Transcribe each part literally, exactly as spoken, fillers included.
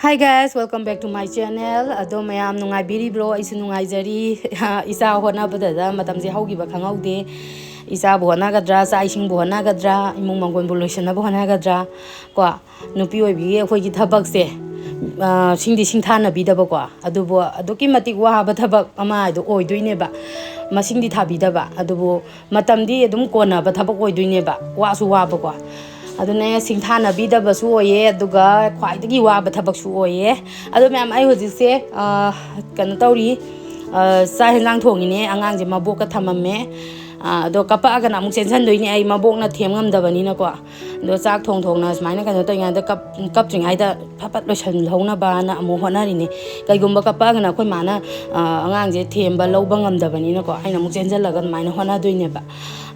Hi guys, welcome back to my channel. ꯑꯗꯣ ꯃꯌꯥꯝ ꯅꯨꯡꯉꯥꯏꯕꯤꯔꯤꯕ꯭ꯔꯣ? ꯑꯩꯁꯨ ꯅꯨꯡꯉꯥꯏꯖꯔꯤ꯫ ꯏꯆꯥ ꯍꯣꯠꯅꯕꯗꯗ ꯃꯇꯝꯁꯦ ꯍꯧꯈꯤꯕ ꯈꯪꯍꯧꯗꯦ꯫ ꯏꯆꯥꯕꯨ ꯍꯣꯠꯅꯒꯗ꯭ꯔꯥ, ꯆꯥꯛ ꯏꯁꯤꯡꯕꯨ ꯍꯣꯠꯅꯒꯗ꯭ꯔꯥ, ꯏꯃꯨꯡ ꯃꯪꯒꯣꯜꯕꯨ ꯂꯣꯏꯁꯤꯟꯅꯕ ꯍꯣꯠꯅꯒꯗ꯭ꯔꯥ, ꯀꯣ, ꯅꯨꯄꯤ ꯑꯣꯏꯕꯤꯒꯤ ꯑꯩꯈꯣꯏꯒꯤ ꯊꯕꯛꯁꯦ, ꯑ, ꯁꯤꯡꯗꯤ ꯁꯤꯡꯊꯥꯅꯕꯤꯗꯕꯀꯣ, ꯑꯗꯨꯕꯨ ꯑꯗꯨꯛꯀꯤ ꯃꯇꯤꯛ ꯋꯥꯕ ꯊꯕꯛ ꯑꯃ ꯍꯥꯏꯗꯣ ꯑꯣꯏꯗꯣꯏꯅꯦꯕ꯫ ꯃꯁꯤꯡꯗꯤ ꯊꯥꯕꯤꯗꯕ, ꯑꯗꯨꯕꯨ ꯃꯇꯝꯗꯤ ꯑꯗꯨꯝ ꯀꯣꯟꯅꯕ ꯊꯕꯛ ꯑꯣꯏꯗꯣꯏꯅꯦꯕ, ꯋꯥꯁꯨ ꯋꯥꯕꯀꯣ꯫ ꯑꯗꯨꯅ ꯁꯤꯡꯊꯥꯅꯕꯤꯗꯕꯁꯨ ꯑꯣꯏꯌꯦ, ꯑꯗꯨꯒ ꯈ꯭ꯋꯥꯏꯗꯒꯤ ꯋꯥꯕ ꯊꯕꯛꯁꯨ ꯑꯣꯏꯌꯦ꯫ ꯑꯗꯣ ꯃꯌꯥꯝ, ꯑꯩ ꯍꯧꯖꯤꯛꯁꯦ, ꯑ, ꯀꯩꯅꯣ ꯇꯧꯔꯤ, ꯑ, ꯆꯥꯛ ꯍꯦꯟꯖꯥꯡ ꯊꯣꯡꯉꯤꯅꯦ, ꯑꯉꯥꯡꯁꯦ ꯃꯕꯣꯛꯀ ꯊꯝꯃꯝꯃꯦ꯫ ꯑ, ꯑꯗꯣ ꯀꯞꯄꯛꯑꯒꯅ ꯑꯃꯨꯛ ꯆꯦꯟꯁꯤꯟꯗꯣꯏꯅꯦ ꯑꯩ, ꯃꯕꯣꯛꯅ ꯊꯦꯝ ꯉꯝꯗꯕꯅꯤꯅꯀꯣ꯫ ꯑꯗꯣ ꯆꯥꯛ ꯊꯣꯡ ꯊꯣꯡꯅ ꯁꯨꯃꯥꯏꯅ ꯀꯩꯅꯣ ꯇꯧꯔꯤꯉꯩꯗ ꯀꯞ-, ꯀꯞꯇ꯭ꯔꯤꯉꯩꯗ ꯐꯠ ꯐꯠ ꯂꯣꯏꯁꯤꯜꯍꯧꯅꯕꯅ ꯑꯃꯨꯛ ꯍꯣꯠꯅꯔꯤꯅꯦ꯫ ꯀꯩꯒꯨꯝꯕ ꯀꯞꯄꯛꯑꯒꯅ ꯑꯩꯈꯣꯏ ꯃꯥꯅ, ꯑ, ꯑꯉꯥꯡꯁꯦ ꯊꯦꯝꯕ ꯂꯧꯕ ꯉꯝꯗꯕꯅꯤꯅꯀꯣ, ꯑꯩꯅ ꯑꯃꯨꯛ ꯆꯦꯟꯁꯤꯜꯂꯒ ꯑꯗꯨꯃꯥꯏꯅ ꯍꯣꯠꯅꯗꯣꯏꯅꯦꯕ꯫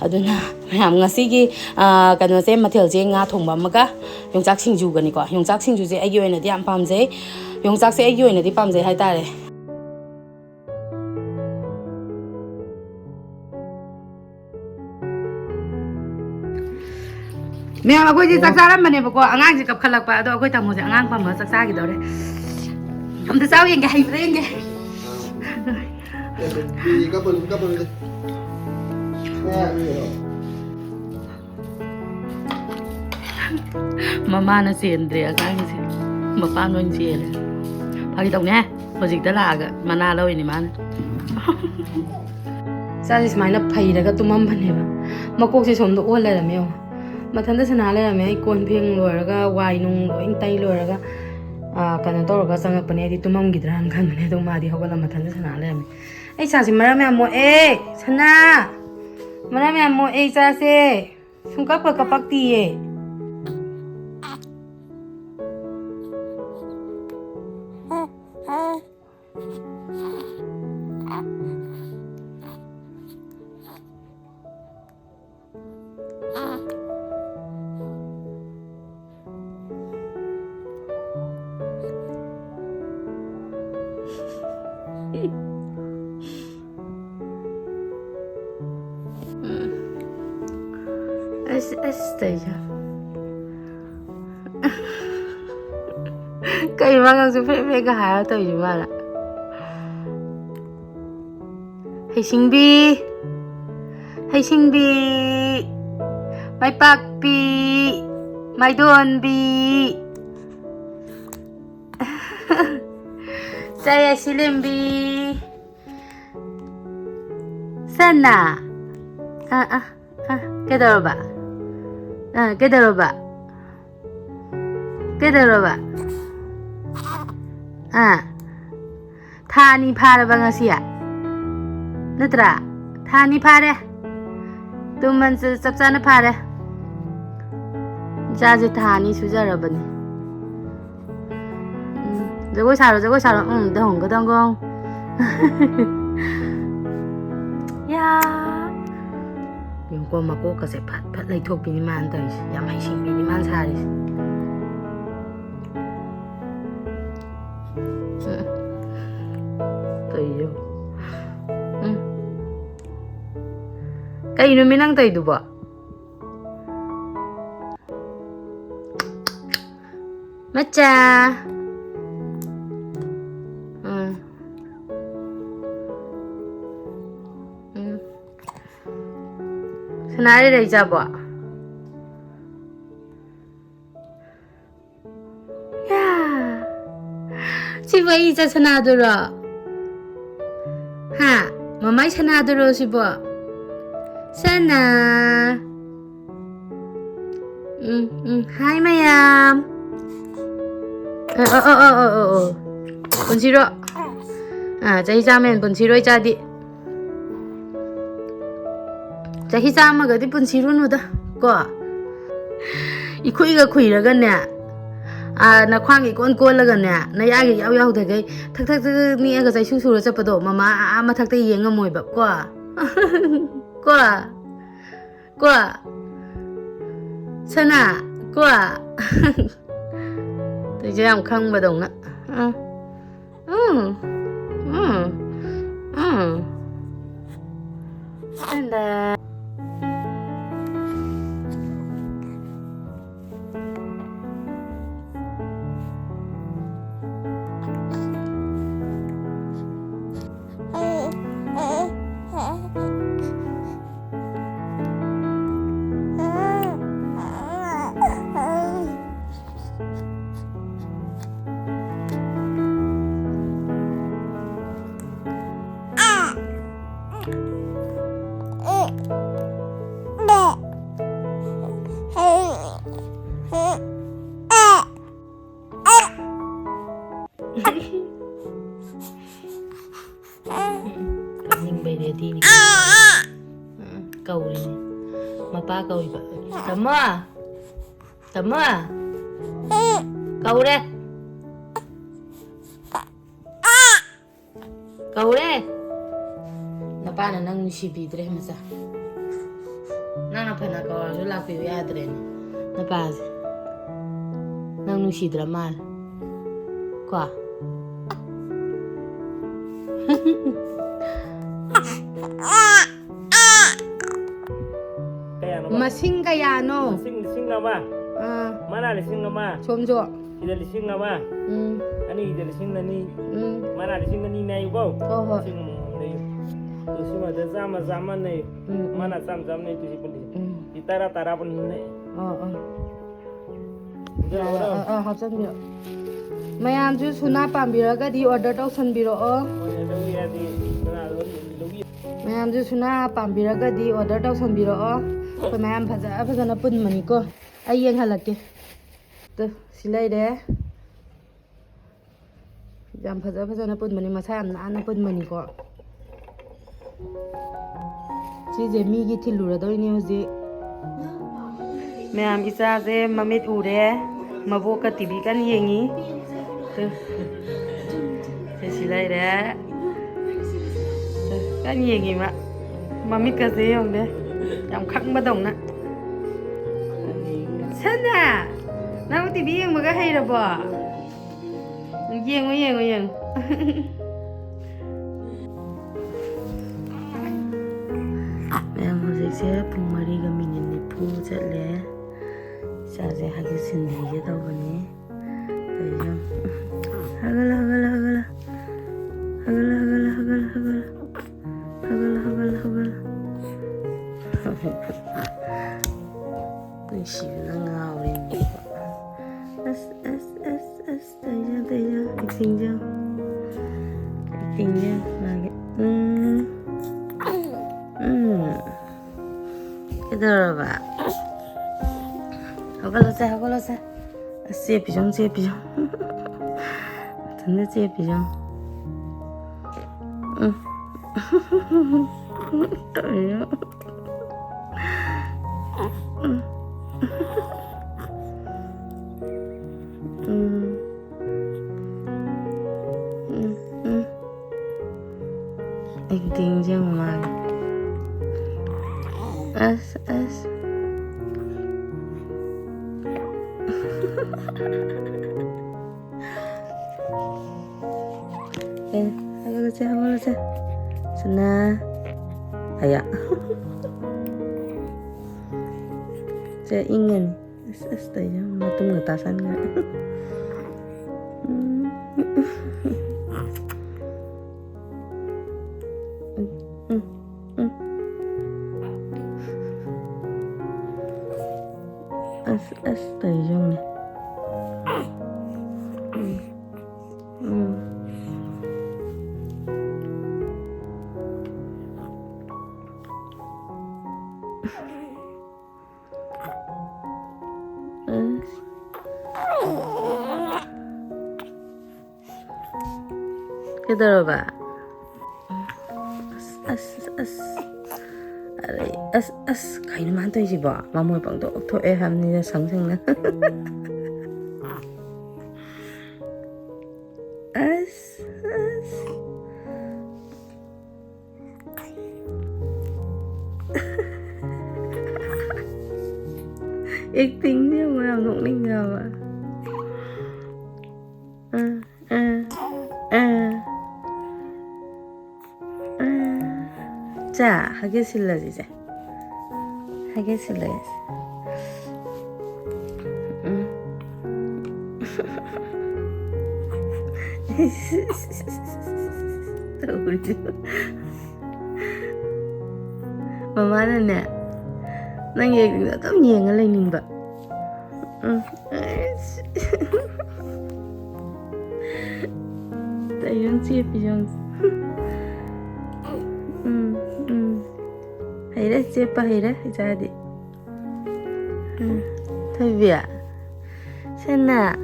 ꯑꯗꯨꯅ ꯃꯌꯥꯝ, ꯉꯁꯤꯒꯤ, ꯑ, ꯀꯩꯅꯣꯁꯦ, ꯃꯊꯦꯜꯁꯦ ꯉꯥ ꯊꯣꯡꯕ ꯑꯃꯒ ꯌꯣꯡꯆꯥꯛ ꯁꯤꯡꯖꯨꯒꯅꯤꯀꯣ꯫ ꯌꯣꯡꯆꯥꯛ ꯁꯤꯡꯖꯨꯁꯦ ꯑꯩꯒꯤ ꯑꯣꯏꯅꯗꯤ ꯌꯥꯝ ꯄꯥꯝꯖꯩ꯫ ꯌꯣꯡꯆꯥꯛꯁꯦ ꯑꯩꯒꯤ ꯑꯣꯏꯅꯗꯤ ꯄꯥꯝꯖꯩ ꯍꯥꯏꯇꯥꯔꯦ꯫ ꯃꯌꯥꯝ, ꯑꯩꯈꯣꯏꯁꯦ ꯆꯥꯛ ꯆꯥꯔꯝꯕꯅꯦꯕꯀꯣ, ꯑꯉꯥꯡꯁꯦ ꯀꯞꯈꯠꯂꯛꯄ꯫ ꯑꯗꯣ ꯑꯩꯈꯣꯏ ꯇꯥꯃꯣꯁꯦ ꯑꯉꯥꯡ ꯄꯝꯃꯒ ꯆꯥꯛ ꯆꯥꯈꯤꯗꯧꯔꯦ꯫ ꯑꯝꯇ ꯆꯥꯎ ꯌꯦꯡꯒꯦ, ꯍꯩꯕ꯭ꯔꯥ ꯌꯦꯡꯒꯦ꯫ ꯃꯃꯥꯅ ꯆꯦꯟꯗ꯭ꯔꯦ ꯑꯉꯥꯡꯁꯦ, ꯃꯄꯥꯟ ꯑꯣꯏꯅ ꯆꯦꯜꯂꯦ꯫ ꯐꯥꯒꯤ ꯇꯧꯅꯦ, ꯍꯧꯖꯤꯛꯇ ꯂꯥꯛꯑꯒ ꯃꯅꯥ ꯂꯧꯔꯤꯅꯦ ꯃꯥꯅ꯫ ꯏꯆꯥꯁꯦ ꯁꯨꯃꯥꯏꯅ ꯐꯩꯔꯒ ꯇꯨꯝꯃꯝꯕꯅꯦꯕ, ꯃꯀꯣꯛꯁꯦ ꯁꯣꯝꯗ ꯑꯣꯜ ꯂꯩꯔꯝꯃꯦ ꯌꯦꯡꯉꯣ꯫ ꯃꯊꯟꯇ ꯁꯅꯥ ꯂꯩꯔꯝꯃꯦ꯫ ꯑꯩ ꯀꯣꯟ ꯐꯦꯡ ꯂꯣꯏꯔꯒ, ꯋꯥꯏ ꯅꯨꯡ ꯂꯣꯏ ꯇꯩ ꯂꯣꯏꯔꯒ, ꯑ, ꯀꯩꯅꯣ ꯇꯧꯔꯒ ꯆꯪꯉꯛꯄꯅꯦ꯫ ꯑꯩꯗꯤ ꯇꯨꯝꯃꯝꯈꯤꯗ꯭ꯔꯥꯅ ꯈꯟꯕꯅꯦ, ꯑꯗꯣ ꯃꯥꯗꯤ ꯍꯧꯒꯠꯂ ꯃꯊꯟꯇ ꯁꯅꯥ ꯂꯩꯔꯝꯃꯦ꯫ ꯑꯩ ꯏꯆꯥꯁꯦ ꯃꯔꯝ ꯌꯥꯝ ꯃꯣꯛꯑꯦ, ꯁꯅꯥ꯫ ꯃꯔꯝ ꯌꯥꯝ ꯃꯣꯛꯑꯦ ꯏꯆꯥꯁꯦ꯫ ꯁꯨꯡꯀꯞꯀ ꯀꯞꯄꯛꯇꯤꯌꯦ꯫ ꯑꯁ, ꯑꯁ, ꯇꯧꯏꯁꯦ꯫ ꯀꯩ ꯃꯥ ꯉꯥꯡꯁꯨ ꯐ꯭ꯔꯦ ꯐ꯭ꯔꯦꯒ ꯍꯥꯏꯔ ꯇꯧꯔꯤꯁꯤ ꯃꯥꯅ? ꯍꯩꯁꯤꯡꯕꯤ, ꯍꯩꯁꯤꯡꯕꯤ, ꯃꯥꯏꯄꯥꯛꯄꯤ, ꯃꯥꯏꯗꯣꯟꯕꯤ, ꯆꯥꯌꯥꯏ ꯁꯤꯂꯦꯝꯕꯤ, ꯁꯅꯥ꯫ ꯑꯥ, ꯑꯥ, ꯑꯥ, ꯀꯩꯗꯧꯔꯕ? ꯑꯥ, ꯀꯩꯗꯧꯔꯕ? ꯀꯩꯗꯧꯔꯕ? ꯑꯥ, ꯊꯥ ꯑꯅꯤ ꯐꯥꯔꯕ ꯉꯁꯤ? ꯅꯠꯇ꯭ꯔꯥ? ꯊꯥ ꯑꯅꯤ ꯐꯥꯔꯦ꯫ ꯇꯨ ꯃꯟꯁ ꯆꯞ ꯆꯥꯅ ꯐꯥꯔꯦ꯫ ꯏꯆꯥꯁꯦ ꯊꯥ ꯑꯅꯤ ꯁꯨꯖꯔꯕꯅꯤ꯫ ꯎꯝ, ꯖꯒꯣꯏ ꯁꯥꯔꯣ, ꯖꯒꯣꯏ ꯁꯥꯔꯣ꯫ ꯎꯝ, ꯗꯍꯣꯡ ꯒꯗꯪꯒꯣꯡ꯫ ꯌꯥ꯫ ꯌꯦꯡꯉꯨꯀꯣ, ꯃꯀꯣꯛꯀꯁꯦ ꯐꯠ ꯐꯠ ꯂꯩꯊꯣꯛꯄꯤꯅꯤ ꯃꯥꯅ ꯇꯧꯔꯤꯁꯦ꯫ ꯌꯥꯝ ꯍꯩꯁꯤꯡꯕꯤꯅꯤ ꯃꯥꯅ ꯁꯥꯔꯤꯁꯦ꯫ ꯎꯝ꯫ ꯇꯧꯔꯤꯁꯦ ꯌꯦꯡꯉꯨ꯫ ꯎꯝ꯫ ꯀꯩꯅꯣꯃꯤ ꯅꯪ ꯇꯧꯔꯤꯗꯨꯕꯣ? ꯃꯆꯥ꯫ ꯎꯝ꯫ ꯎꯝ꯫ ꯁꯅꯥꯔꯩ ꯂꯩꯖꯥꯕꯣ? ꯌꯥ꯫ ꯁꯤꯕꯨ ꯑꯩ ꯏꯆꯥ ꯁꯅꯥꯗꯨꯔꯣ? ꯍꯥ? ꯃꯃꯥꯏ ꯁꯅꯥꯗꯨꯔꯣ ꯁꯤꯕꯣ? ꯁꯅꯥ꯫ ꯎꯝ, ꯎꯝ꯫ ꯍꯥꯏ ꯃꯌꯥꯝ꯫ ꯑ, ꯑ, ꯑ꯫ ꯄꯨꯟꯁꯤꯔꯣ? ꯑ, ꯆꯍꯤ ꯆꯥꯝꯃ ꯍꯦꯟ ꯄꯨꯟꯁꯤꯔꯣ ꯏꯆꯥꯗꯤ? ꯆꯍꯤ ꯆꯥꯝꯃꯒꯗꯤ ꯄꯨꯟꯁꯤꯔꯨꯅꯨꯗ, ꯀꯣ? ꯏꯈꯨꯏꯒ ꯈꯨꯏꯔꯒꯅꯦ, ꯑ, ꯅꯈ꯭ꯋꯥꯡꯒ ꯏꯀꯣꯟ ꯀꯣꯜꯂꯒꯅꯦ, ꯅꯌꯥꯒ ꯏꯌꯥꯎ ꯌꯥꯎꯗꯈꯩ ꯊꯛ ꯊꯛ ꯊꯛ ꯊꯛ ꯅꯤꯛꯑꯒ ꯆꯩꯁꯨ ꯁꯨꯔ ꯆꯠꯄꯗꯣ ꯃꯃꯥ ꯑꯥ ꯃꯊꯛꯇ ꯌꯦꯡ ꯉꯝꯃꯣꯏꯕ, ꯀꯣ? ꯀꯣ? ꯀꯣ? ꯁꯅꯥ, ꯀꯣ? ꯇꯧꯏꯁꯦ ꯌꯥꯝ ꯈꯪꯕꯗꯧꯅ꯫ ꯑꯥ꯫ ꯎꯝ꯫ ꯎꯝ꯫ ꯎꯝ꯫ And then ꯀꯞꯅꯤꯡꯕꯩ ꯔꯦꯗꯤꯅꯤ꯫ ꯎꯝ, ꯀꯧꯔꯤꯅꯤ꯫ ꯃꯄꯥ ꯀꯧꯔꯤꯕ꯫ ꯇꯥꯃꯣ! ꯇꯥꯃꯣ! ꯀꯧꯔꯦ꯫ ꯀꯧꯔꯦ꯫ ꯅꯄꯥꯅ ꯅꯪ ꯅꯨꯡꯁꯤꯕꯤꯗ꯭ꯔꯦ, ꯃꯆꯥ꯫ ꯅꯪꯅ ꯐꯅ ꯀꯧꯔꯁꯨ ꯂꯥꯛꯄꯤꯌꯨ ꯌꯥꯗ꯭ꯔꯦꯅꯦ, ꯅꯄꯥꯁꯦ꯫ ꯅꯪ ꯅꯨꯡꯁꯤꯗ꯭ꯔ ꯃꯥꯜꯂꯦ꯫ ꯀꯣ? ꯀꯌꯥꯅꯣ? ꯃꯁꯤꯡ ꯀꯌꯥꯅꯣ? ꯃꯁꯤꯡ ꯂꯤꯁꯤꯡ ꯑꯃ꯫ ꯑꯥ꯫ ꯃꯥꯅ ꯂꯤꯁꯤꯡ ꯑꯃ꯫ ꯁꯣꯝꯁꯨ꯫ ꯁꯤꯗ ꯂꯤꯁꯤꯡ ꯑꯃ꯫ ꯎꯝ꯫ ꯑꯅꯤꯁꯤꯗ ꯂꯤꯁꯤꯡ ꯑꯅꯤ꯫ ꯎꯝ꯫ ꯃꯥꯅ ꯂꯤꯁꯤꯡ ꯑꯅꯤ ꯍꯥꯏꯌꯨꯀꯣ꯫ ꯍꯣꯏ, ꯍꯣꯏ꯫ ꯂꯤꯁꯤꯡ ꯑꯃꯃꯝ ꯂꯩꯌꯨ꯫ ꯑꯗꯨ ꯁꯤꯃꯗ ꯆꯥꯝꯃ, ꯆꯥꯝꯃ ꯂꯩꯌꯨ꯫ ꯎꯝ, ꯎꯝ꯫ ꯃꯥꯅ ꯆꯥꯝꯃ, ꯆꯥꯝꯃ ꯂꯩ, ꯇꯨ ꯁꯤ ꯄꯨꯟꯅ꯫ ꯎꯝ꯫ ꯁꯤ ꯇꯔꯥ, ꯇꯔꯥ ꯄꯨꯟꯅ ꯂꯩ꯫ ꯑꯣ, ꯑꯣ꯫ ꯑꯗꯨ ꯌꯥꯎꯔꯣ꯫ ꯑꯥ, ꯑꯥ, ꯍꯥꯞꯆꯤꯟꯕꯤꯔꯣ꯫ ꯃꯌꯥꯝꯁꯨ ꯁꯨꯅꯥ ꯄꯥꯝꯕꯤꯔꯒꯗꯤ order ꯇꯧꯁꯟꯕꯤꯔꯛꯑꯣ꯫ ꯍꯣꯏ, ꯂꯧꯒꯦ ꯍꯥꯏꯔꯗꯤ ꯀꯅꯥ ꯂꯧ-, ꯂꯧꯕꯤ-, ꯃꯌꯥꯝꯁꯨ ꯁꯨꯅꯥ ꯄꯥꯝꯕꯤꯔꯒꯗꯤ order ꯇꯧꯁꯟꯕꯤꯔꯛꯑꯣ꯫ ꯑꯩꯈꯣꯏ ꯃꯌꯥꯝ ꯐꯖ ꯐꯖꯅ ꯄꯨꯟꯕꯅꯤꯀꯣ꯫ ꯑꯩ ꯌꯦꯡꯍꯜꯂꯛꯀꯦ꯫ ꯇꯨ, ꯁꯤ ꯂꯩꯔꯦ꯫ ꯌꯥꯝ ꯐꯖ ꯐꯖꯅ ꯄꯨꯟꯕꯅꯤ, ꯃꯁꯥ ꯌꯥꯝ ꯅꯥꯟꯅ ꯄꯨꯟꯕꯅꯤꯀꯣ꯫ ꯁꯤꯁꯦ ꯃꯤꯒꯤ ꯊꯤꯜꯂꯨꯔꯗꯣꯏꯅꯦ ꯍꯧꯖꯤꯛ꯫ ꯃꯌꯥꯝ, ꯏꯆꯥꯁꯦ ꯃꯃꯤꯠ ꯎꯔꯦ, ꯃꯕꯣꯛꯀ ꯇꯤ ꯚꯤ ꯀꯟꯅ ꯌꯦꯡꯉꯤ꯫ ꯇꯨ, ꯁꯤ, ꯁꯤ ꯂꯩꯔꯦ꯫ ꯇꯨ, ꯀꯟꯅ ꯌꯦꯡꯉꯤ ꯃꯥ꯫ ꯃꯃꯤꯠꯀꯁꯦ ꯌꯦꯡꯉꯨꯅꯦ, ꯌꯥꯝ ꯈꯪꯕꯗꯧꯅ꯫ ꯁꯟꯅ, ꯅꯪ ꯇꯤ ꯚꯤ ꯌꯦꯡꯕꯒ ꯍꯩꯔꯕꯣ? ꯌꯦꯡꯉꯨ, ꯌꯦꯡꯉꯨ, ꯌꯦꯡꯉꯨ꯫ ꯃꯌꯥꯝ, ꯍꯧꯖꯤꯛꯁꯦ ꯄꯨꯡ ꯃꯔꯤꯒ ꯃꯤꯅꯤꯠ ꯅꯤꯐꯨ ꯆꯠꯂꯦ꯫ ꯏꯆꯥꯁꯦ ꯍꯒꯤꯁ ꯁꯤꯟꯕꯤꯒꯦ ꯇꯧꯕꯅꯤ꯫ ꯇꯧꯔꯤꯁꯦ ꯌꯦꯡꯉꯨ꯫ ꯍꯒꯠꯂꯣ, ꯍꯒꯠꯂꯣ, ꯍꯒꯠꯂꯣ꯫ ꯍꯒꯠꯂꯣ, ꯍꯒꯠꯂꯣ, ꯍꯒꯠꯂꯣ, ꯍꯒꯠꯂꯣ꯫ ꯍꯒꯠꯂꯣ, ꯍꯒꯠꯂꯣ, ꯍꯒꯠꯂꯣ꯫ ꯅꯨꯡꯁꯤꯕꯅ ꯉꯥꯎꯔꯦ꯫ ꯑꯁ, ꯑꯁ, ꯑꯁ, ꯑꯁ, ꯇꯧꯖ, ꯇꯧꯖ, acting ꯖ꯫ Acting ꯖ ꯃꯥꯒꯤ꯫ ꯎꯝ꯫ ꯎꯝ꯫ ꯀꯩꯗꯧꯔꯕ? ꯍꯧꯒꯠꯂꯣꯁꯦ, ꯍꯧꯒꯠꯂꯣꯁꯦ꯫ ꯑꯁ, ꯆꯦꯞꯄꯤꯁꯨ, ꯆꯦꯞꯄꯤꯁꯨ꯫ ꯃꯊꯟꯇ ꯆꯦꯞꯄꯤꯁꯦ ꯌꯦꯡꯉꯣ꯫ ꯎꯝ꯫ ꯇꯧꯔꯤꯁꯦ ꯌꯦꯡꯉꯣ꯫ ꯎꯝ꯫ ꯎꯝ꯫ ꯎꯝ, ꯎꯝ꯫ ꯑꯦꯛꯇꯤꯡꯁꯦ ꯌꯦꯡꯉꯨ ꯃꯥꯒꯤ꯫ ꯑꯁ, ꯑꯁ꯫ ꯑꯦ, ꯍꯧꯒꯠꯂꯁꯦ, ꯍꯧꯒꯠꯂꯁꯦ꯫ ꯁꯅꯥ꯫ ꯑꯌꯥ꯫ ꯁꯦ, ꯏꯪꯉꯅꯤ꯫ ꯑꯁ, ꯑꯁ, ꯇꯧꯔꯤꯁꯦ ꯌꯦꯡꯉꯨ, ꯃꯇꯨꯝꯒ ꯇꯥꯁꯟꯈ꯭ꯔꯦ꯫ ꯎꯝ꯫ ꯎꯝ, ꯎꯝ, ꯎꯝ꯫ ꯑꯁ, ꯑꯁ, ꯇꯧꯔꯤꯁꯦ ꯌꯦꯡꯉꯨꯅꯦ꯫ ꯎꯝ꯫ ꯀꯩꯗꯧꯔꯕ? ꯑꯁ, ꯑꯁ, ꯑꯁ꯫ ꯑꯔꯩ, ꯑꯁ, ꯑꯁ, ꯀꯩꯅꯣ ꯃꯥꯅ ꯇꯧꯔꯤꯁꯤꯕꯣ? ꯃꯃꯣꯏ ꯄꯪꯊꯣꯛ ꯊꯣꯛꯑꯦ ꯍꯥꯏꯕꯅꯤꯗ, ꯁꯪ ꯁꯪꯅ꯫ ꯑꯁ, ꯑꯁ꯫ ꯑꯦꯛꯇꯤꯡꯁꯦ ꯌꯦꯡꯉꯣ, ꯌꯥꯝ ꯅꯣꯛꯅꯤꯡꯉꯦ ꯍꯥꯏꯕ꯫ ꯑ, ꯑ, ꯑ꯫ ꯑ꯫ ꯆꯥ, ꯍꯒꯤꯁ ꯁꯤꯜꯂꯁꯤꯁꯦ꯫ ꯍꯒꯤꯁ ꯁꯤꯜꯂꯁꯤ꯫ ꯎꯝ꯫ ꯇꯧꯔꯤꯗꯨ꯫ ꯃꯃꯥꯅꯅꯦ, ꯅꯪꯒꯤ ꯑꯦꯛꯇꯤꯡꯗꯣ ꯑꯗꯨꯝ ꯌꯦꯡꯉ ꯂꯩꯅꯤꯡꯕ꯫ ꯎꯝ꯫ ꯇꯌꯣꯟ ꯆꯦꯞꯄꯤ ꯌꯦꯡꯉꯨ꯫ ꯎꯝ, ꯎꯝ꯫ ꯍꯩꯔꯦ, ꯆꯦꯞꯄ ꯍꯩꯔꯦ, ꯏꯆꯥꯗꯤ꯫ ꯎꯝ꯫ ꯊꯣꯏꯕꯤ꯫ ꯁꯦꯅꯥ꯫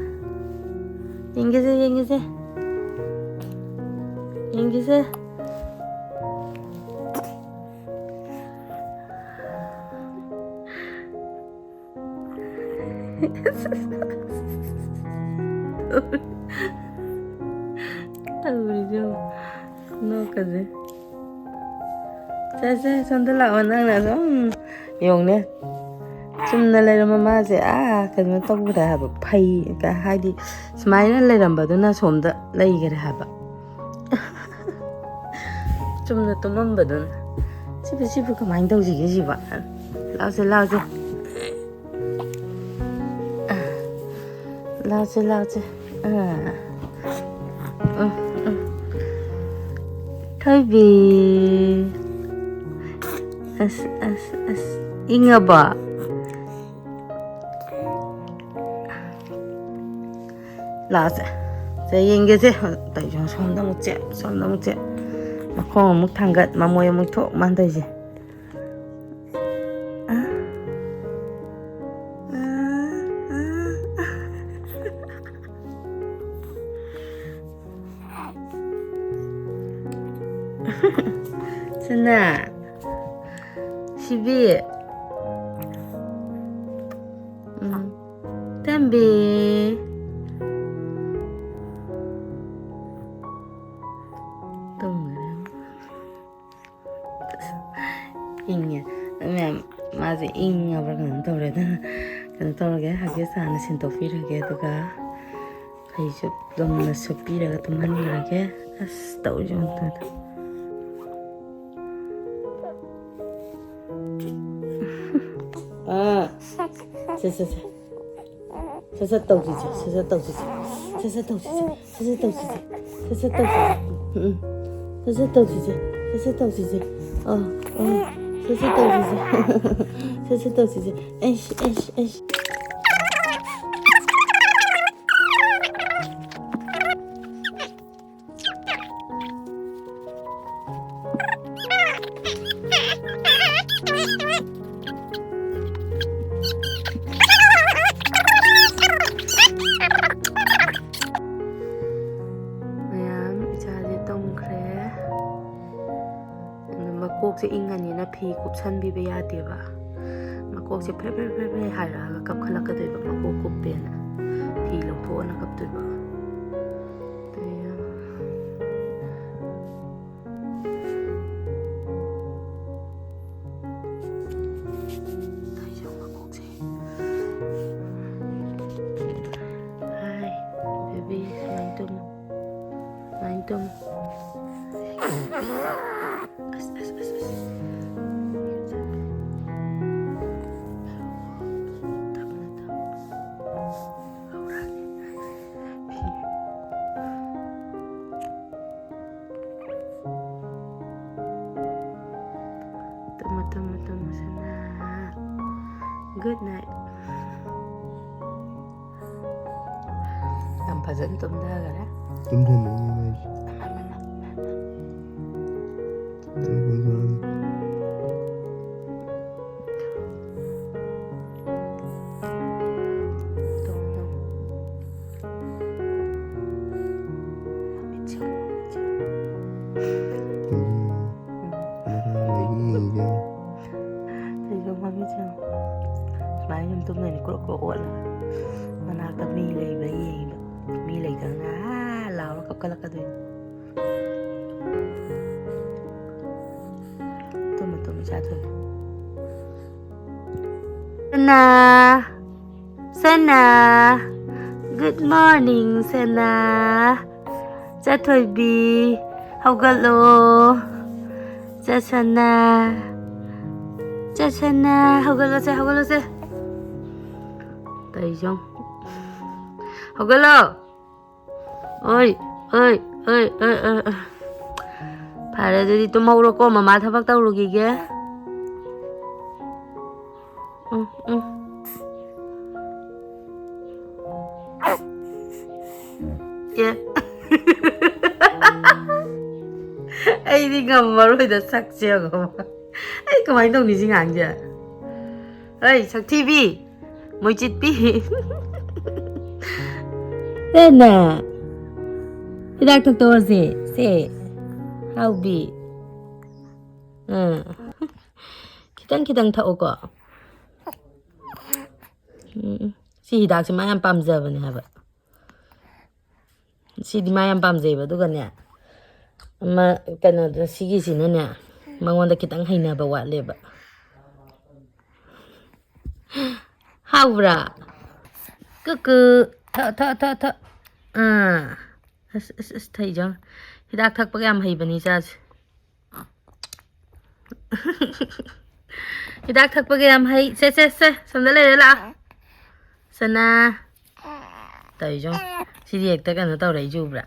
ꯌꯦꯡꯒꯦꯁꯦ, ꯌꯦꯡꯒꯦꯁꯦ꯫ ꯌꯦꯡꯒꯦꯁꯦ꯫ ꯇꯧꯔꯤꯁꯦ ꯌꯦꯡꯉꯣ꯫ ꯅꯣꯛꯀꯁꯦ꯫ ꯁꯦ, ꯁꯦ, ꯁꯣꯝꯗ ꯂꯥꯛꯑꯣ, ꯅꯪꯅ ꯁꯨꯝ ꯌꯦꯡꯉꯨꯅꯦ꯫ ꯆꯨꯝꯅ ꯂꯩꯔꯝꯕ ꯃꯥꯁꯦ, ꯑꯥ, ꯀꯩꯅꯣ ꯇꯧꯈ꯭ꯔꯦ ꯍꯥꯏꯕ, ꯐꯩ, ꯀ-, ꯍꯥꯏꯗꯤ, ꯁꯨꯃꯥꯏꯅ ꯂꯩꯔꯝꯕꯗꯨꯅ ꯁꯣꯝꯗ ꯂꯩꯈ꯭ꯔꯦ ꯍꯥꯏꯕ꯫ ꯆꯨꯝꯅ ꯇꯨꯝꯃꯝꯕꯗꯨꯅ꯫ ꯁꯤꯕꯨ, ꯁꯤꯕꯨ ꯀꯃꯥꯏꯅ ꯇꯧꯁꯤꯒꯦ ꯁꯤꯕ? ꯂꯥꯎꯁꯦ, ꯂꯥꯎꯁꯦ꯫ ꯂꯥꯎꯁꯦ, ꯂꯥꯎꯁꯦ꯫ ꯑꯥ꯫ ꯎꯝ, ꯎꯝ꯫ ꯊꯣꯏꯕꯤ꯫ ꯑꯁ, ꯑꯁ, ꯑꯁ꯫ ꯏꯪꯉꯕꯣ? ꯂꯥꯎꯁꯦ꯫ ꯁꯦ, ꯌꯦꯡꯒꯦꯁꯦ꯫ ꯇꯧꯔꯤꯁꯦ ꯁꯣꯝꯗ ꯑꯃꯨꯛ ꯆꯦꯞ, ꯁꯣꯝꯗ ꯑꯃꯨꯛ ꯆꯦꯞ꯫ ꯃꯈꯣꯡ ꯑꯃꯨꯛ ꯊꯥꯡꯒꯠ, ꯃꯃꯣꯏ ꯑꯃꯨꯛ ꯊꯣꯛ, ꯃꯥꯅ ꯇꯧꯔꯤꯁꯦ꯫ ꯑ, ꯑ, ꯑ, ꯑ꯫ ꯁꯅꯥ, ꯁꯤꯕꯤ, ꯎꯝ, ꯇꯝꯕꯤ꯫ ꯇꯨꯝꯈ꯭ꯔꯦ꯫ ꯏꯪꯉꯦ꯫ ꯃꯌꯥꯝ, ꯃꯥꯁꯦ ꯏꯪꯉꯕ꯭ꯔꯥ ꯀꯩꯅꯣꯝ ꯇꯧꯔꯦ꯫ ꯑꯗꯨꯅ ꯀꯩꯅꯣ ꯇꯧꯔꯒꯦ, ꯍꯒꯤꯁ ꯍꯥꯟꯅ ꯁꯤꯟꯗꯣꯛꯄꯤꯔꯒꯦ, ꯑꯗꯨꯒ ꯐꯩꯖꯨꯞ ꯂꯨꯝꯅ ꯁꯨꯞꯄꯤꯔꯒ ꯇꯨꯝꯍꯟꯈ꯭ꯔꯒꯦ꯫ ꯑꯁ, ꯇꯧꯔꯤꯁꯦ ꯌꯦꯡꯉꯨ꯫ ꯑꯥ, ꯁꯦ, ꯁꯦ, ꯁꯦ꯫ ꯁꯠ ꯁꯠ ꯇꯧꯁꯤꯁꯦ, ꯁꯠ ꯁꯠ ꯇꯧꯁꯤꯁꯦ, ꯁꯠ ꯁꯠ ꯇꯧꯁꯤꯁꯦ, ꯁꯠ ꯁꯠ ꯇꯧꯁꯤꯁꯦ, ꯁꯠ ꯁꯠ ꯇꯧꯁꯤꯁꯦ꯫ ꯎꯝ, ꯎꯝ꯫ ꯁꯠ ꯁꯠ ꯇꯧꯁꯤꯁꯦ, ꯁꯠ ꯁꯠ ꯇꯧꯁꯤꯁꯦ꯫ ꯑꯥ, ꯑꯥ꯫ ꯁꯠ ꯁꯠ ꯇꯧꯁꯤꯁꯦ꯫ ꯁꯠ ꯁꯠ ꯇꯧꯁꯤꯁꯦ꯫ ꯑꯩꯁ, ꯑꯩꯁ, ꯑꯩꯁ꯫ ꯃꯌꯥꯝ, ꯏꯆꯥꯁꯦ ꯇꯨꯝꯈ꯭ꯔꯦ꯫ ꯀꯣꯛꯁꯦ ꯏꯪꯉꯅꯤꯅ ꯐꯤ ꯀꯨꯞꯁꯟꯕꯤꯕ ꯌꯥꯗꯦꯕ꯫ ꯃꯀꯣꯛꯁꯦ ꯐ꯭ꯔꯦ ꯐ꯭ꯔꯦ ꯐ꯭ꯔꯦ ꯐ꯭ꯔꯦ ꯍꯥꯏꯔꯛꯑꯒ ꯀꯞꯈꯠꯂꯛꯀꯗꯣꯏꯕ, ꯃꯀꯣꯛ ꯀꯨꯞꯄꯦꯅ꯫ ꯐꯤ ꯂꯧꯊꯣꯛꯑꯅ ꯀꯞꯇꯣꯏꯕ꯫ ꯇꯥꯏꯖꯪ ꯃꯀꯣꯛꯁꯦ꯫ ꯍꯥꯏ, ꯕꯦꯕꯤ, ꯁꯨꯃꯥꯏꯅ ꯇꯨꯝꯃꯨ꯫ ꯁꯨꯃꯥꯏꯅ ꯇꯨꯝꯃꯨ꯫ ꯑꯁ, ꯑꯁ, ꯑꯁ, ꯑꯁ꯫ ꯇꯞꯅ, ꯇꯞꯅ꯫ ꯍꯧꯔꯛꯑꯅꯤ꯫ ꯇꯨꯝꯃꯨ, ꯇꯨꯝꯃꯨ, ꯇꯨꯝꯃꯨ, ꯁꯅꯥ꯫ Good night꯫ ꯌꯥꯝ ꯐꯖꯅ ꯇꯨꯝꯊꯈꯔꯦ꯫ ꯇꯨꯝꯊꯅꯤꯡꯉꯤ ꯃꯥꯏꯁꯦ꯫ ꯇꯨꯝꯊꯅꯤꯡꯉꯤ꯫ ꯇꯨꯝ, ꯇꯨꯝ꯫ ꯃꯃꯤꯠ ꯁꯤꯡꯎ, ꯃꯃꯤꯠ ꯁꯤꯡꯎ꯫ ꯎꯝ꯫ ꯃꯁꯥ ꯂꯩꯕ ꯌꯦꯡꯒꯦ꯫ ꯀꯩꯅꯣ ꯃꯃꯤꯠꯁꯦ ꯁꯨꯃꯥꯏꯅ ꯁꯨꯝ ꯇꯨꯝꯗꯣꯏꯅꯤ, ꯀ꯭ꯔꯣꯛ ꯀ꯭ꯔꯣꯛ ꯑꯣꯠꯂꯒ꯫ ꯃꯅꯥꯛꯇ ꯃꯤ ꯂꯩꯕ꯭ꯔꯥ ꯌꯦꯡꯉꯤꯕ꯫ ꯃꯤ ꯂꯩꯇ꯭ꯔꯒꯅ ꯑꯥ ꯂꯥꯎꯔ ꯀꯞꯈꯠꯂꯛꯀꯗꯣꯏꯅꯤ꯫ ꯇꯨꯝꯃꯨ, ꯇꯨꯝꯃꯨ, ꯏꯆꯥ ꯊꯣꯏꯕꯤ꯫ ꯁꯅꯥ, ꯁꯅꯥ, good morning, ꯁꯅꯥ꯫ ꯆꯥꯊꯣꯏꯕꯤ, ꯍꯧꯒꯠꯂꯣ꯫ ꯆꯠꯁꯅꯥ, ꯆꯠꯁꯅꯥ, ꯍꯧꯒꯠꯂꯣꯁꯦ, ꯍꯧꯒꯠꯂꯣꯁꯦ꯫ ꯇꯧꯔꯤꯁꯦ ꯌꯦꯡꯉꯨ꯫ ꯍꯧꯒꯠꯂꯣ꯫ ꯑꯣꯏ, ꯑꯣꯏ, ꯑꯣꯏ, ꯑꯣꯏ, ꯑꯣꯏ, ꯑꯣꯏ꯫ ꯐꯔꯦ, ꯑꯗꯨꯗꯤ ꯇꯨꯝꯍꯧꯔꯣꯀꯣ, ꯃꯃꯥ ꯊꯕꯛ ꯇꯧꯔꯨꯈꯤꯒꯦ꯫ ꯎꯝ, ꯎꯝ꯫ ꯑꯦ꯫ ꯑꯩꯗꯤ ꯉꯝꯃꯔꯣꯏꯗ, ꯁꯛꯁꯦ ꯌꯦꯡꯉꯣ꯫ ꯑꯩ ꯀꯃꯥꯏꯅ ꯇꯧꯅꯤ ꯁꯤ ꯉꯥꯡꯁꯦ? ꯍꯩ, ꯁꯛꯊꯤꯕꯤ, ꯃꯣꯏꯆꯤꯠꯄꯤ꯫ ꯁꯦꯅ, ꯍꯤꯗꯥꯛ ꯊꯛꯇꯣꯛꯑꯁꯦ, ꯁꯦ, ꯍꯥꯎꯕꯤ꯫ ꯎꯝ꯫ ꯈꯤꯇꯪ ꯈꯤꯇꯪ ꯊꯛꯎꯀꯣ꯫ ꯎꯝ꯫ ꯁꯤ ꯍꯤꯗꯥꯛꯁꯦ ꯃꯥ ꯌꯥꯝ ꯄꯥꯝꯖꯕꯅꯦ ꯍꯥꯏꯕ꯫ ꯁꯤꯗꯤ ꯃꯥ ꯌꯥꯝ ꯄꯥꯝꯖꯩꯕ꯫ ꯑꯗꯨꯒꯅꯦ, ꯑꯃ, ꯀꯩꯅꯣꯗꯣ, ꯁꯤꯒꯤꯁꯤꯅꯅꯦ, ꯃꯉꯣꯟꯗ ꯈꯤꯇꯪ ꯍꯩꯅꯕ ꯋꯥꯠꯂꯦꯕ꯫ ꯍꯥꯎꯕ꯭ꯔꯥ? ꯀꯨꯀꯨ꯫ ꯊꯛ, ꯊꯛ, ꯊꯛ, ꯊꯛ꯫ ꯑꯥ꯫ ꯑꯁ, ꯑꯁ, ꯑꯁ, ꯊꯛꯏꯖꯥ꯫ ꯍꯤꯗꯥꯛ ꯊꯛꯄꯒ ꯌꯥꯝ ꯍꯩꯕꯅꯤ ꯏꯆꯥꯁꯦ꯫ ꯍꯤꯗꯥꯛ ꯊꯛꯄꯒ ꯌꯥꯝ ꯍꯩ꯫ ꯁꯦ, ꯁꯦ, ꯁꯦ, ꯁꯣꯝꯗ ꯂꯩꯔꯦ, ꯂꯥꯛꯑꯣ꯫ ꯁꯅꯥ꯫ ꯇꯧꯔꯤꯁꯦ ꯌꯦꯡꯉꯣ꯫ ꯁꯤꯗꯤ ꯍꯦꯛꯇ ꯀꯩꯅꯣ ꯇꯧꯔꯛꯏꯁꯦ ꯎꯕ꯭ꯔꯥ?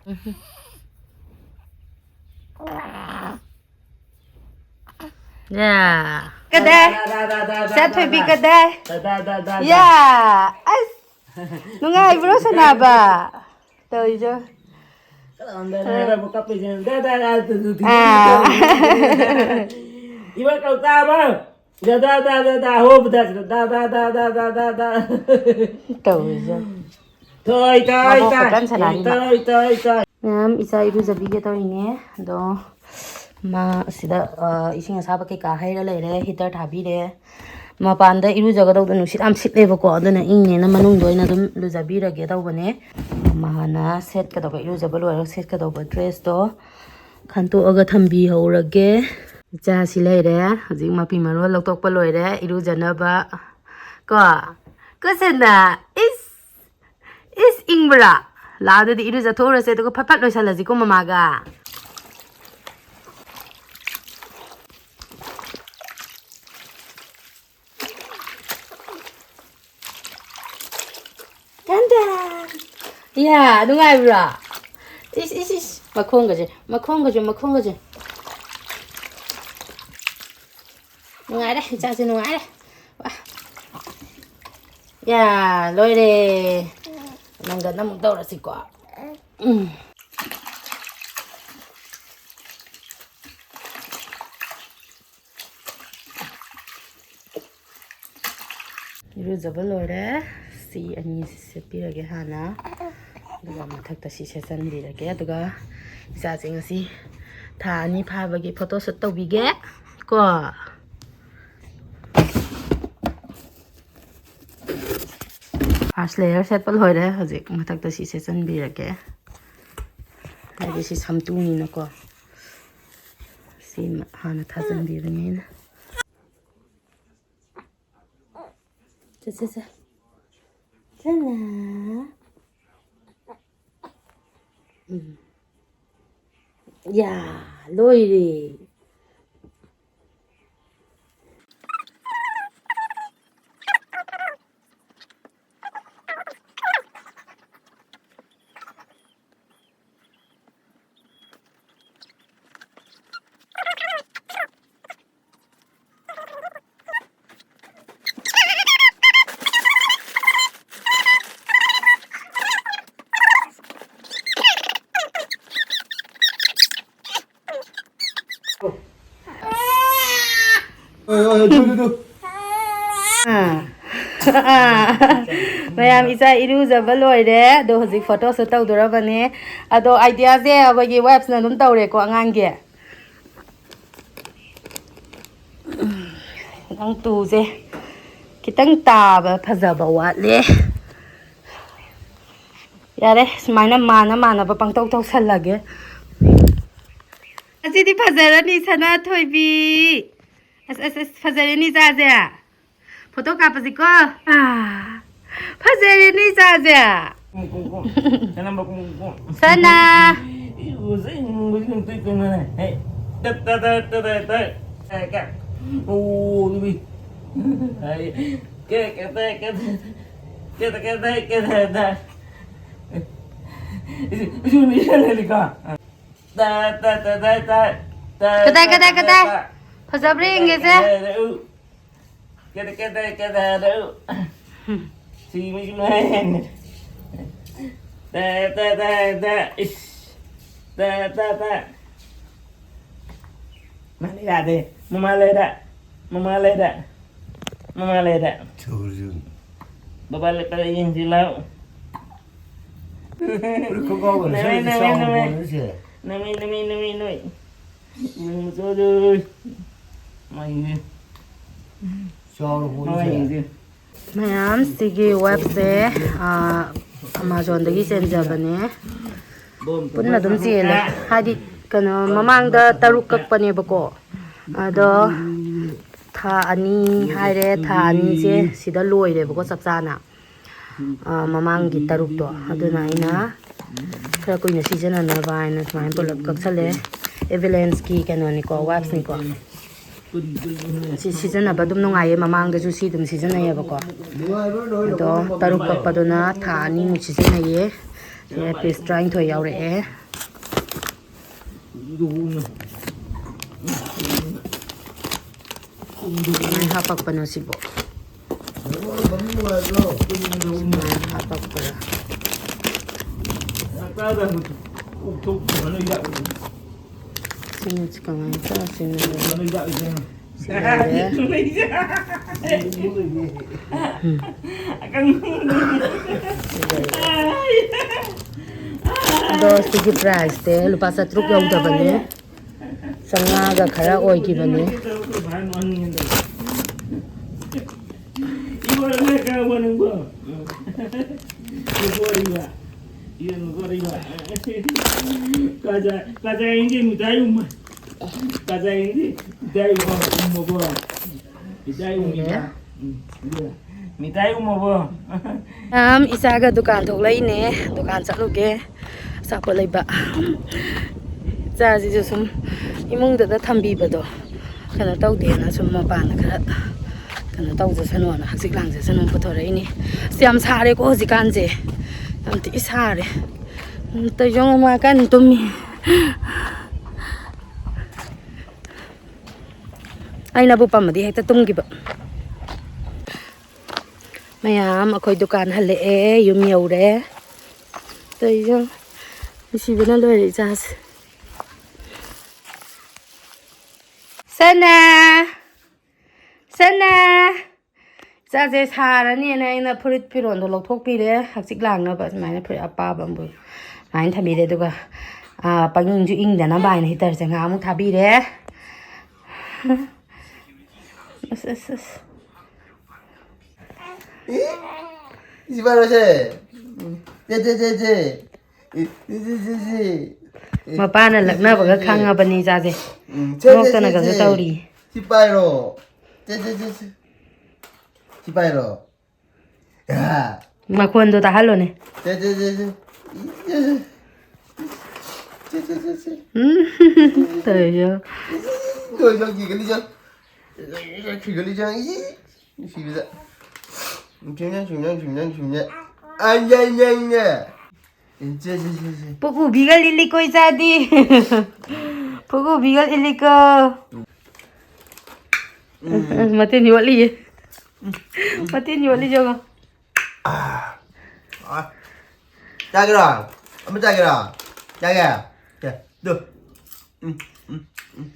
ꯌꯥ꯫ ꯀꯗꯥꯏ? ꯁꯦ, ꯊꯣꯏꯕꯤ ꯀꯗꯥꯏ? ꯌꯥ꯫ ꯑꯁ, ꯅꯨꯡꯉꯥꯏꯕ꯭ꯔꯣ ꯁꯅꯥꯕ? ꯇꯧꯔꯤꯁꯦ꯫ ꯀꯅꯥꯗꯅꯣ ꯍꯥꯏꯔꯕ ꯀꯞꯄꯤꯁꯦ? ꯗꯥ, ꯗꯥ, ꯗꯥ, ꯗꯨ, ꯗꯨ, ꯗꯨ, ꯑꯥ꯫ ꯏꯃꯥ ꯀꯧ ꯇꯥꯕ? ꯗꯥ, ꯗꯥ, ꯗꯥ, ꯗꯥ, ꯗꯥ, ꯍꯣꯕꯗ, ꯗꯥ, ꯗꯥ, ꯗꯥ꯫ ꯇꯧꯔꯤꯁꯦ꯫ ꯊꯣꯏ, ꯊꯣꯏ, ꯃꯕꯣꯛ ꯊꯣꯏ꯫ ꯈꯛꯇꯪ ꯁꯥꯟꯅꯔꯤ ꯃꯥ꯫ ꯊꯣꯏ, ꯊꯣꯏ, ꯊꯣꯏ꯫ ꯃꯌꯥꯝ ꯏꯆꯥ ꯏꯔꯨꯖꯕꯤꯒꯦ ꯇꯧꯔꯤꯅꯦ꯫ ꯑꯗꯣ ꯃꯥ ꯑꯁꯤꯗ, ꯑ, ꯏꯁꯤꯡ ꯑꯁꯥꯕ ꯀꯩꯀꯥ ꯍꯩꯔ ꯂꯩꯔꯦ, heater ꯊꯥꯕꯤꯔꯦ꯫ ꯃꯄꯥꯟꯗ ꯏꯔꯨꯖꯒꯗꯧꯗꯣ ꯅꯨꯡꯁꯤꯠ ꯌꯥꯝ ꯁꯤꯠꯂꯦꯕꯀꯣ, ꯑꯗꯨꯅ ꯏꯪꯉꯦꯅ ꯃꯅꯨꯡꯗ ꯑꯣꯏꯅ ꯑꯗꯨꯝ ꯂꯨꯖꯕꯤꯔꯒꯦ ꯇꯧꯕꯅꯦ꯫ ꯃꯥꯅ ꯁꯦꯠꯀꯗꯧꯕ, ꯏꯔꯨꯖꯕ ꯂꯣꯏꯔꯒ ꯁꯦꯠꯀꯗꯧꯕ dressꯇꯣ ꯈꯟꯇꯣꯛꯑꯒ ꯊꯝꯕꯤꯍꯧꯔꯒꯦ꯫ ꯏꯆꯥꯁꯤ ꯂꯩꯔꯦ, ꯍꯧꯖꯤꯛ ꯃꯄꯤ ꯃꯔꯣꯜ ꯂꯧꯊꯣꯛꯄ ꯂꯣꯏꯔꯦ, ꯏꯔꯨꯖꯅꯕ ꯀꯣ꯫ ꯀꯣ ꯁꯅꯥ, ꯏꯁ, ꯏꯁ, ꯏꯪꯕ꯭ꯔꯥ? ꯂꯥꯛꯑꯣ, ꯑꯗꯨꯗꯤ ꯏꯔꯨꯖꯊꯣꯛꯎꯔꯁꯦ, ꯑꯗꯨꯒ ꯐꯠ ꯐꯠ ꯂꯣꯏꯁꯜꯂꯁꯤꯀꯣ ꯃꯃꯥꯒ꯫ ꯇꯟ ꯇꯟ꯫ ꯏꯌꯥ, ꯅꯨꯡꯉꯥꯏꯕ꯭ꯔꯥ? ꯏꯁ, ꯏꯁ, ꯏꯁ, ꯃꯈꯣꯡꯒꯁꯦ, ꯃꯈꯣꯡꯒꯁꯦ, ꯃꯈꯣꯡꯒꯁꯦ꯫ ꯅꯨꯡꯉꯥꯏꯔꯦ, ꯏꯆꯥꯁꯦ ꯅꯨꯡꯉꯥꯏꯔꯦ꯫ ꯋꯥ꯫ ꯌꯥ, ꯂꯣꯏꯔꯦ꯫ ꯅꯪꯒ ꯑꯃꯨꯛ ꯇꯧꯔꯁꯤꯀꯣ꯫ ꯎꯝ꯫ ꯏꯔꯨꯖꯕ ꯂꯣꯏꯔꯦ꯫ ꯁꯤ ꯑꯅꯤ ꯁꯦꯠꯄꯤꯔꯒꯦ ꯍꯥꯟꯅ꯫ ꯑꯗꯨꯒ ꯃꯊꯛꯇ ꯁꯤ ꯁꯦꯠꯆꯟꯕꯤꯔꯒꯦ꯫ ꯑꯗꯨꯒ ꯏꯆꯥꯁꯦ ꯉꯁꯤ ꯊꯥ ꯑꯅꯤ ꯐꯥꯕꯒꯤ photo shoot ꯇꯧꯕꯤꯒꯦ꯫ ꯀꯣ꯫ First layer ꯁꯦꯠꯄ ꯂꯣꯏꯔꯦ꯫ ꯍꯧꯖꯤꯛ ꯃꯊꯛꯇ ꯁꯤ ꯁꯦꯠꯆꯟꯕꯤꯔꯒꯦ꯫ ꯍꯥꯏꯗꯤ ꯁꯤ ꯁꯝꯇꯨꯅꯤꯅꯀꯣ꯫ ꯁꯤ ꯍꯥꯟꯅ ꯊꯥꯖꯟꯕꯤꯕꯅꯦ ꯑꯩꯅ꯫ ꯁꯦ, ꯁꯦ, ꯁꯦ꯫ ꯁꯅꯥ꯫ ꯎꯝ꯫ ꯌꯥ, ꯂꯣꯏꯔꯦ꯫ ꯃꯌꯥꯝ, ꯏꯆꯥ ꯏꯔꯨꯖꯕ ꯂꯣꯏꯔꯦ, ꯑꯗꯣ ꯍꯧꯖꯤꯛ photo shoot ꯇꯧꯗꯣꯔꯕꯅꯦ꯫ ꯑꯗꯣ idea ꯁꯦ ꯑꯩꯈꯣꯏꯒꯤ wifeꯁꯅ ꯑꯗꯨꯝ ꯇꯧꯔꯦꯀꯣ ꯑꯉꯥꯡꯒꯤ꯫ ꯅꯪ ꯇꯨꯁꯦ ꯈꯤꯇꯪ ꯇꯥꯕ ꯐꯖꯕ ꯋꯥꯠꯂꯦ꯫ ꯌꯥꯔꯦ, ꯁꯨꯃꯥꯏꯅ ꯃꯥꯅ ꯃꯥꯟꯅꯕ ꯄꯪꯇꯧ ꯇꯧꯁꯜꯂꯒꯦ꯫ ꯑꯁꯤꯗꯤ ꯐꯖꯔꯅꯤ, ꯁꯅꯥꯊꯣꯏꯕꯤ꯫ ꯑꯁ, ꯑꯁ, ꯑꯁ, ꯐꯖꯔꯦꯅꯦ ꯏꯆꯥꯁꯦ꯫ Photo ꯀꯥꯞꯄꯁꯤꯀꯣ꯫ ꯑꯥ, ꯐꯖꯔꯦꯅꯦ ꯏꯆꯥꯁꯦ꯫ ꯁꯅꯥ꯫ ꯀꯗꯥꯏ, ꯀꯗꯥꯏ, ꯀꯗꯥꯏ? ꯐꯖꯕ꯭ꯔꯥ ꯌꯦꯡꯒꯦꯁꯦ꯫ ꯀꯗꯥꯏ, ꯀꯗꯥꯏ, ꯀꯗꯥꯏ? ꯁꯤ ꯃꯤ ꯁꯤ ꯃꯤ꯫ ꯇꯥ, ꯇꯥ, ꯇꯥ, ꯇꯥ꯫ ꯏꯁ꯫ ꯇꯥ, ꯇꯥ, ꯇꯥ꯫ ꯃꯥꯅ ꯌꯥꯗꯦ꯫ ꯃꯃꯥ ꯂꯩꯔꯦ꯫ ꯃꯃꯥ ꯂꯩꯔꯦ꯫ ꯃꯃꯥ ꯂꯩꯔꯦ꯫ ꯊꯨꯔꯖꯨ꯫ ꯕꯕꯥ ꯂꯦꯞꯄꯗ ꯌꯦꯡꯁꯤ ꯂꯥꯎ꯫ ꯐꯨꯔꯤꯠ ꯈꯣꯡꯒ꯭ꯔꯥꯎꯒ ꯅꯃꯤ, ꯂꯤꯠꯁꯜꯂꯗꯤ ꯅꯃꯤ, ꯆꯥꯎꯕ ꯅꯃꯤ꯫ ꯄꯣꯠꯅꯤ ꯁꯦ꯫ ꯅꯃꯤ, ꯅꯃꯤ, ꯅꯃꯤ, ꯅꯃꯤ꯫ ꯏꯕꯨꯡꯉꯣ ꯆꯣꯗꯣꯏ꯫ ꯃꯌꯥꯝ, ꯁꯤꯒꯤ ꯋꯦꯕꯁꯦ, ꯑꯥ, ꯑꯦꯃꯥꯖꯣꯟꯗꯒꯤ ꯆꯦꯟꯖꯕꯅꯦ꯫ ꯄꯨꯟꯅ ꯑꯗꯨꯝ ꯆꯦꯜꯂꯦ꯫ ꯍꯥꯏꯗꯤ, ꯀꯩꯅꯣ, ꯃꯃꯥꯡꯗ ꯇꯔꯨꯛ ꯀꯛꯄꯅꯦꯕꯀꯣ꯫ ꯑꯗꯣ ꯊꯥ ꯑꯅꯤ ꯍꯥꯏꯔꯦ, ꯊꯥ ꯑꯅꯤꯁꯦ ꯁꯤꯗ ꯂꯣꯏꯔꯦꯕꯀꯣ, ꯆꯞ ꯆꯥꯅ꯫ ꯑꯥ, ꯃꯃꯥꯡꯒꯤ ꯇꯔꯨꯛꯇꯣ꯫ ꯑꯗꯨꯅ ꯑꯩꯅ ꯈꯔ ꯀꯨꯏꯅ ꯁꯤꯖꯤꯟꯅꯅꯕ ꯍꯥꯏꯅ ꯁꯨꯃꯥꯏꯅ ꯄꯨꯂꯞ ꯀꯛꯁꯜꯂꯦ꯫ ꯑꯦꯚꯤꯂꯦꯟꯁꯀꯤ ꯀꯩꯅꯣꯅꯤꯀꯣ, ꯋꯥꯏꯞꯁꯅꯤꯀꯣ꯫ ꯁꯤ ꯁꯤꯖꯤꯟꯅꯕ ꯑꯗꯨꯝ ꯅꯨꯡꯉꯥꯏꯌꯦ꯫ ꯃꯃꯥꯡꯗꯁꯨ ꯁꯤ ꯑꯗꯨꯝ ꯁꯤꯖꯤꯟꯅꯩꯌꯦꯕꯀꯣ꯫ ꯑꯗꯣ ꯇꯔꯨꯛ ꯀꯛꯄꯗꯨꯅ ꯊꯥ ꯑꯅꯤꯃꯨꯛ ꯁꯤꯖꯤꯟꯅꯩꯌꯦ꯫ ꯁꯦ ꯄꯤꯁ ꯇꯔꯥꯅꯤꯊꯣꯏ ꯌꯥꯎꯔꯛꯑꯦ꯫ ꯀꯃꯥꯏꯅ ꯍꯥꯄꯛꯄꯅꯣ ꯁꯤꯕꯣ? ꯁꯨꯃꯥꯏꯅ ꯍꯥꯄꯛꯄ꯭ꯔꯥ? ꯁꯤꯅ ꯀꯃꯥꯏꯅ ꯇꯧꯔ ꯁꯤꯅ? ꯁꯤ ꯂꯩꯔꯦ꯫ ꯎꯝ꯫ ꯑꯗꯣ ꯁꯤꯒꯤ ꯄ꯭ꯔꯥꯏꯁꯁꯦ ꯂꯨꯄꯥ ꯆꯥꯇ꯭ꯔꯨꯛ ꯌꯧꯗꯕꯅꯦ꯫ ꯆꯥꯝꯃꯉꯥꯒ ꯈꯔ ꯑꯣꯏꯈꯤꯕꯅꯦ꯫ ꯀꯖꯥ-, ꯀꯖꯥꯏꯅꯗꯤ ꯃꯤꯗꯥꯏ ꯎꯝꯃ-, ꯀꯖꯥꯏꯅꯗꯤ ꯃꯤꯗꯥꯏ ꯎꯝꯃ-, ꯎꯝꯃꯕꯣ? ꯃꯤꯗꯥꯏ ꯎꯝꯃꯤꯕ? ꯎꯝ, ꯑꯗꯨꯒ ꯃꯤꯗꯥꯏ ꯎꯝꯃꯕꯣ? ꯌꯥꯝ ꯏꯆꯥꯒ ꯗꯨꯀꯥꯟ ꯊꯣꯛꯂꯛꯏꯅꯦ꯫ ꯗꯨꯀꯥꯟ ꯆꯠꯂꯨꯒꯦ꯫ ꯑꯆꯥꯄꯣꯠ ꯂꯩꯕ꯫ ꯏꯆꯥꯁꯤꯁꯨ ꯁꯨꯝ ꯏꯃꯨꯡꯗꯗ ꯊꯝꯕꯤꯕꯗꯣ ꯀꯩꯅꯣ ꯇꯧꯗꯦꯅ ꯁꯨꯝ ꯃꯄꯥꯟꯗ ꯈꯔ ꯀꯩꯅꯣ ꯇꯧꯖꯁꯅꯨꯅ, ꯍꯛꯆꯤꯛ ꯂꯥꯡꯖꯁꯅꯨ ꯄꯨꯊꯣꯔꯛꯏꯅꯦ꯫ ꯑꯁ, ꯌꯥꯝ ꯁꯥꯔꯦꯀꯣ ꯍꯧꯖꯤꯛꯀꯥꯟꯁꯦ꯫ ꯌꯥꯝ ꯊꯤ ꯁꯥꯔꯦ꯫ ꯎꯝ, ꯇꯩꯖꯣꯡ ꯑꯃ ꯀꯟꯅ ꯇꯨꯝꯃꯤ꯫ ꯑꯩꯅꯕꯨ ꯄꯝꯃꯗꯤ ꯍꯦꯛꯇ ꯇꯨꯝꯈꯤꯕ꯫ ꯃꯌꯥꯝ ꯑꯩꯈꯣꯏ ꯗꯨꯀꯥꯟ ꯍꯜꯂꯛꯑꯦ, ꯌꯨꯝ ꯌꯧꯔꯦ꯫ ꯇꯧꯔꯤꯁꯦ ꯌꯦꯡꯉꯣ꯫ ꯅꯨꯡꯁꯤꯕꯅ ꯂꯣꯏꯔꯦ ꯏꯆꯥꯁꯦ꯫ ꯁꯅꯥ! ꯁꯅꯥ! ꯏꯆꯥꯁꯦ ꯁꯥꯔꯅꯤꯅ ꯑꯩꯅ ꯐꯨꯔꯤꯠ ꯐꯤꯔꯣꯟꯗꯣ ꯂꯧꯊꯣꯛꯄꯤꯔꯦ꯫ ꯍꯛꯆꯤꯛ ꯂꯥꯡꯅꯕ ꯁꯨꯃꯥꯏꯅ ꯐꯨꯔꯤꯠ ꯑꯄꯥꯕ ꯑꯃꯕꯨ ꯁꯨꯃꯥꯏꯅ ꯊꯝꯕꯤꯔꯦ꯫ ꯑꯗꯨꯒ, ꯑꯥ, ꯄꯪꯏꯪꯁꯨ ꯏꯪꯗꯅꯕ ꯍꯥꯏꯅ ꯍꯤꯇꯔꯁꯦ ꯉꯥꯏꯍꯥꯛꯃꯨꯛ ꯊꯥꯕꯤꯔꯦ꯫ ꯑꯁ ꯑꯁ ꯑꯁ꯫ ꯁꯤ ꯄꯥꯏꯔꯣ ꯁꯦ꯫ ꯆꯦ ꯆꯦ ꯆꯦ ꯆꯦ꯫ ꯏ, ꯏ, ꯆꯦ ꯆꯦ ꯆꯦ꯫ ꯃꯄꯥꯅ ꯂꯛꯅꯕꯒ ꯈꯪꯉꯕꯅꯤ ꯏꯆꯥꯁꯦ꯫ ꯎꯝ, ꯆꯦ ꯆꯦ ꯆꯦ ꯅꯣꯛꯇꯅꯒꯁꯨ ꯆꯦ꯫ ꯇꯧꯔꯤ꯫ ꯁꯤ ꯄꯥꯏꯔꯣ꯫ ꯆꯦ ꯆꯦ ꯆꯦ ꯆꯦ꯫ ꯁꯤ ꯄꯥꯏꯔꯣ꯫ ꯑ꯫ ꯃꯈꯣꯟꯗꯣ ꯇꯥꯍꯜꯂꯣꯅꯦ꯫ ꯆꯦ ꯆꯦ ꯆꯦ ꯆꯦ꯫ ꯆꯦ ꯆꯦ ꯆꯦ ꯆꯦ꯫ ꯎꯝ꯫ ꯇꯧꯔꯤꯁꯦ꯫ ꯂꯣꯏ ꯂꯣꯏ ꯀꯤꯒꯅꯤ ꯆꯪ꯫ ꯂꯣꯏ ꯂꯣꯏ ꯀꯤꯒꯅꯤ ꯆꯪ꯫ ꯏ꯫ ꯅꯨꯡꯁꯤꯕꯗ꯫ ꯅꯨꯡꯁꯤꯕꯅ, ꯅꯨꯡꯁꯤꯕꯅ, ꯅꯨꯡꯁꯤꯕꯅ, ꯅꯨꯡꯁꯤꯕꯅ꯫ ꯑꯩ, ꯑꯩ, ꯑꯩ, ꯑꯩ꯫ ꯏꯆꯦ, ꯏꯆꯦ, ꯏꯆꯦ, ꯏꯆꯦ꯫ ꯄꯨꯛ ꯎꯕꯤꯒ ꯂꯤꯂꯤꯀꯣ ꯏꯆꯥꯗꯤ꯫ ꯄꯨꯛ ꯎꯕꯤꯒ ꯂꯤꯂꯤꯀꯣ꯫ ꯎꯝ, ꯃꯇꯤꯟ ꯌꯣꯠꯂꯤꯌꯦ꯫ ꯃꯇꯤꯟ ꯌꯣꯠꯂꯤ ꯌꯦꯡꯉꯣ꯫ ꯑꯥ꯫ ꯆꯥꯒꯦꯔꯣ? ꯑꯃ ꯆꯥꯒꯦꯔꯣ? ꯆꯥꯒꯦ? ꯁꯦ, ꯗꯨ꯫ ꯎꯝ, ꯎꯝ, ꯎꯝ꯫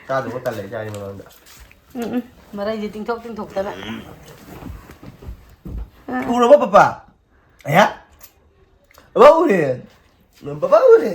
ꯆꯥꯗꯧꯕ ꯇꯜꯂꯦ ꯆꯥꯔꯤ ꯃꯃꯥꯡꯗ꯫ ꯎꯝ, ꯎꯝ꯫ ꯃꯔꯩꯁꯦ ꯇꯤꯡꯊꯣꯛ ꯇꯤꯡꯊꯣꯛꯇꯅ꯫ ꯎꯔꯕꯣ ꯄꯄꯥ? ꯑꯌꯥ꯫ ꯄꯄꯥ ꯎꯔꯦ꯫ ꯄꯄꯥ ꯎꯔꯦ꯫